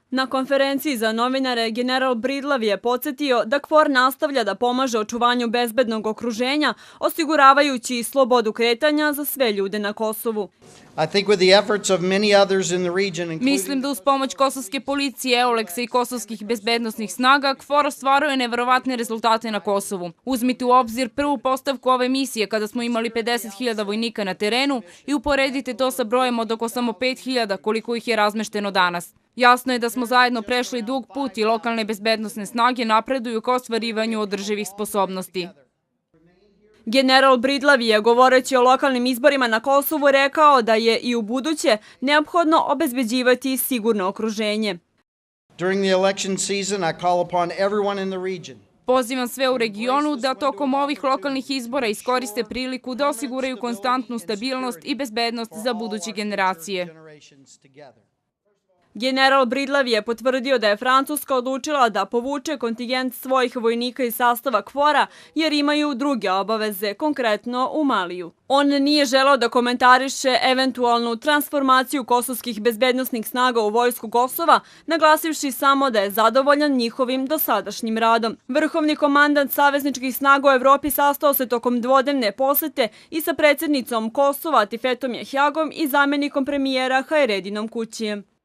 Na konferenciji za novinare general Bridlav je podsjetio da KFOR nastavlja da pomaže očuvanju bezbednog okruženja, osiguravajući slobodu kretanja za sve ljude na Kosovu. Mislim da uz pomoć kosovske policije, EULEX-a i kosovskih bezbednosnih snaga KFOR ostvaruje neverovatne rezultate na Kosovu. Uzmite u obzir prvu postavku ove misije kada smo imali 50.000 vojnika na terenu i uporedite to sa brojem od oko samo 5.000 koliko ih je razmešteno danas. Jasno je da smo zajedno prešli dug put i lokalne bezbednosne snage napreduju ka ostvarivanju održivih sposobnosti. General Bridlav je, govoreći o lokalnim izborima na Kosovu, rekao da je i u buduće neophodno obezbeđivati sigurno okruženje. Pozivam sve u regionu da tokom ovih lokalnih izbora iskoriste priliku da osiguraju konstantnu stabilnost i bezbednost za buduće generacije. General Bridlav je potvrdio da je Francuska odlučila da povuče kontingent svojih vojnika iz sastava KFOR-a jer imaju druge obaveze, konkretno u Maliju. On nije želeo da komentariše eventualnu transformaciju kosovskih bezbednosnih snaga u vojsku Kosova, naglasivši samo da je zadovoljan njihovim dosadašnjim radom. Vrhovni komandant savezničkih snaga u Evropi sastao se tokom dvodnevne posete i sa predsjednicom Kosova Atifetom Jahjagom i zamjenikom premijera Hajredinom Kućijem.